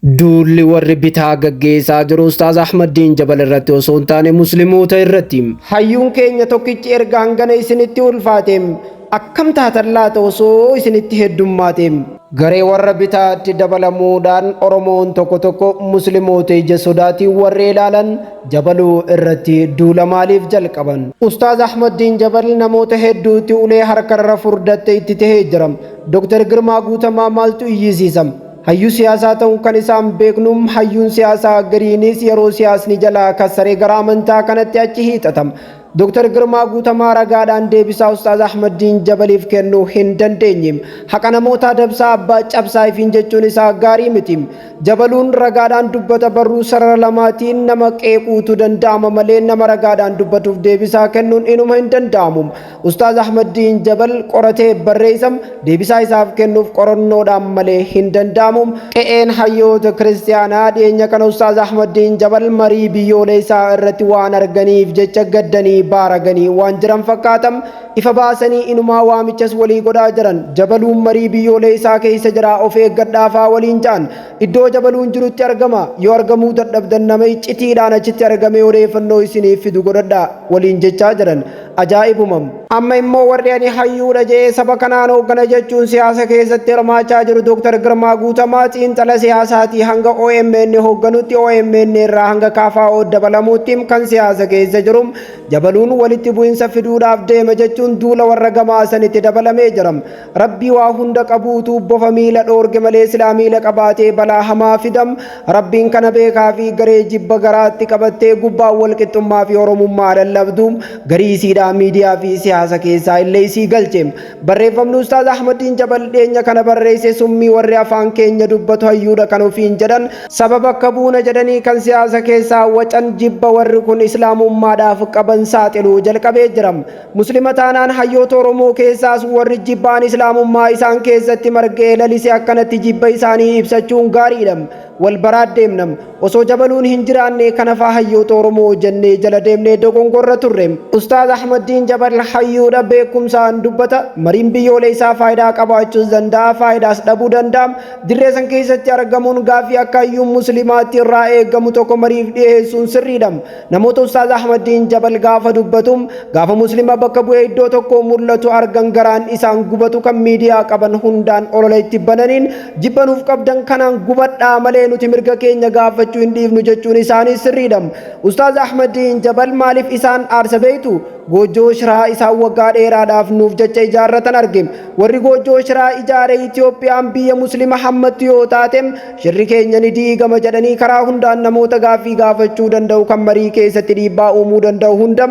Duulli warri bitaa gaggeessaa jiru Ustaaz Ahmaddiin Jabal irratti osoo hin taane Muslimoota irratti. Hayyuun keenya tokkichi erga hangana isinitti ulfaateem akkam taatan laata osoo isinitti heddummaateem. Garee warra bitaatti dabalamuudhaan Oromoon tokko tokko Muslimoota ija sodaatiin warri ilaalan Jabaluu irratti duula maaliif jalqaban? Ustaaz Ahmaddiin Jabal namoota hedduutti ulee harkarra furdatte itti tahee jira. Dr. Girmaa Guutamaa maaltu iyyisiisa? Hayyuu siyaasaa ta'uun kan isaan beeknum hayyuun siyaasaa gariinis yeroo siyaasni jalaa kassaree gara amantaa kanatti achi hiixata. Dr. Girmaa Guutamaa ragaadhaan deebisaa Ustaaz Ahmaddiin Jabaliif kennuu hin dandeenye. Haqa namootaa dabsaa abbaa cabsaa ifiin jechuun isaa gaarii miti. Jabaluun ragaadhaan dubbata barruu sarara lamaatiin nama qeequutu danda'ama malee nama ragaadhaan dubbatuuf deebisaa kennuun inuma hin danda'amu. Ustaaz Ahmaddiin Jabal qoratee barreessam deebisaa isaaf kennuuf qorannoodhaan malee hin danda'amu. Qe'een hayyoota kiristiyaanaa dhiyeenya kana Ustaaz Ahmaddiin Jabal marii biyyooleessaa irratti waan arganiif jecha gaddanii baaraganii waan jiran fakkaatam. Ifa baasanii inumaa waamichas walii godhaa jiran. Jabaluun marii biyyooleessaa keessa jira of eeggadhaafaa waliin ja'an. Iddoo jabaluun jirutti argama. Yoo argamuu dadhabdan nama iccitiidhaan achitti argamee odeeffannoo isiniif fidu godhadhaa waliin jechaa jiran. Ajaa'ibumam. Amma immoo warri ani hayyuudha je'ee saba kanaan hooggana jechuun siyaasa keessatti hirmaachaa jiru Dr. Girmaa Guutamaa xiinxala siyaasaatii hanga OMN hoogganutti OMN irraa hanga KFO dabalamuutti kan siyaasa keessa jiru jabaluun walitti bu'insa fiduudhaaf deema jechuun duula warra gamaa sanitti dabalamee jira. Rabbii waa hunda qabuutu bofa miila dhoorge malee silaa miila qabaatee balaa hamaa fidam. Rabbiin kana beekaa fi garee jibba garaatti qabattee gubbaan walqixxummaa fi Oromummaa lallabdu garii isiidhaa miidiyaa fi siyaasa keessaa illee isii galche. Barreeffamni Ustaaz Ahmaddiin Jabal dhiyeenya kana barreesse summii warri afaan keenya dubbatu hayyuudha kan ofiin jedhan saba bakka buuna jedhanii kan siyaasa keessaa wacan jibba warri kun islaamummaadhaaf qaban saaxiluu jalqabee jira. Muslima taanaan hayyoota Oromoo keessaas warri jibbaan islaamummaa isaan keessatti margee lalise akkanatti jibba isaanii ibsachuun gaariidha. Wal baraa deemna. Osoo jabaluun hin jiraanne kanafaa hayyoota Oromoo jennee jala deemnee dogongorra turre. Ustaaz Ahmaddiin Jabal hayyuudha beekumsaan dubbata. Mariin biyyooleessaa faayidaa qabaachuus danda'a faayidaas dhabuu danda'a. Dirree san keessatti argamuun gaaffii akka hayyuun muslimaatti irraa eegamu tokko mariif dhiyeessuun sirriidha. Namoota Ustaaz Ahmaddiin Jabal gaafa dubbatu gaafa muslima bakka bu'ee iddoo tokko mul'atu argan garaan isaan gubatu kan miidiyaa qaban hundaan olola itti bananiin jibba nuuf qabdan kanaan gubadhaa malee nuti mirga keenya gaafachuu hin dhiifnu jechuun isaanii sirriidha. Ustaaz Ahmaddiin Jabal maaliif isaan aarsa beektu? Goojjoo shiraa isaan waggaa dheeraadhaaf nuuf jecha ijaarratan arge. Warri goojjoo shiraa ijaare Itoophiyaan biyya muslima hammattu yoo taate shirri keenya ni diigama jedhanii karaa hundaan namoota gaaffii gaafachuu danda'u kan marii keessatti dhiibbaa uumuu danda'u hunda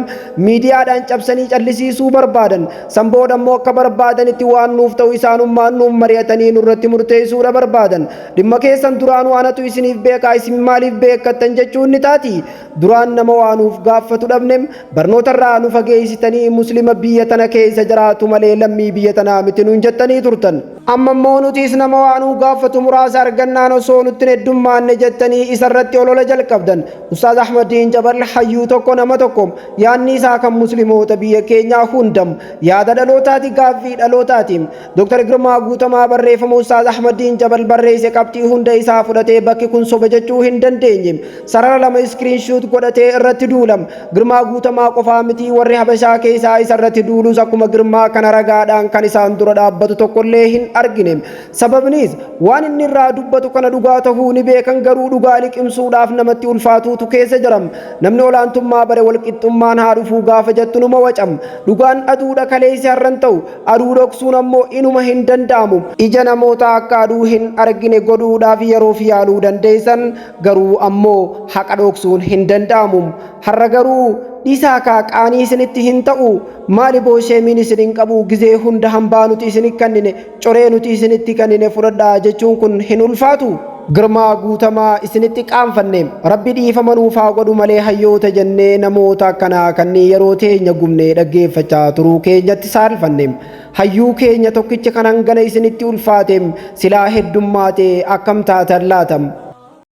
miidiyaadhaan cabsanii callisiisuu barbaadan. San booda immoo akka barbaadanitti waan nuuf ta'u isaanummaan nuuf mari'atanii nurratti murteessuudha barbaadan. Dhimma keessan duraanuu anatu isiniif beekaa isin maaliif beekkattan jechuun ni taati. Duraan nama waa nuuf gaaffatu dhabne barnootarraa nu fageessitanii muslima biyya tana keessa jiraatu malee lammii biyya tanaa miti nuun jettanii turtan. Amma immoo nutis nama waa nuu gaafatu muraasa argannaan osoo nutti hin heddummaanne jettanii isarratti olola jalqabdan. Ustaaz Ahmaddiin Jabal hayyuu tokko nama tokko yaadni isaa kan muslimoota biyya keenyaa hundam yaada dhalootaati gaaffii dhalootaati. Dr. Girmaa Guutamaa barreeffama Ustaaz Ahmaddiin Jabal barreesse qabxii hunda isaa fudhatee bakki kun soba jechuu hin dandeenye. Sarara lama iskiriinshuut godhatee irratti duulam. Girmaa Guutamaa qofaa miti warri Habashaa keessaa isa irratti duulus akkuma Girmaa kana ragaadhaan kan isaan dura dhaabbatu tokkollee hin argine. Sababnis waan inni irraa dubbatu kana dhugaa tahuu ni beekan garuu dhugaa liqimsuudhaaf namatti ulfaatuutu keessa jira. Namni olaantummaa bare walqixxummaan haa dhufuu gaafa jettu numa wacam. Dhugaan aduudha kaleessi har'an ta'u. Aduu dhoksuun ammoo inuma hin danda'amu. Ija namoota akka aduu hin argine godhuudhaaf yeroof yaaluu dandeessan garuu ammoo haqa dhoksuun hin danda'amu. Har'a garuu dhiisaa kaa qaanii isinitti hin ta'u. Maali boosheemiin isin hin qabu gizee hunda hambaa nuti isin kennine coree nuti isinitti kennine fudhadhaa jechuun kun hin ulfaatu. Girmaa Guutamaa isinitti qaanfanne. Rabbi dhiifama nuuf haa godhu malee hayyoota jennee namoota akkanaa kanneen yeroo teenya gubnee dhaggeeffachaa turuu keenyatti saalfanne. Hayyuu keenya tokkicha kan hangana isinitti ulfaate silaa heddummaate akkam taatan laata?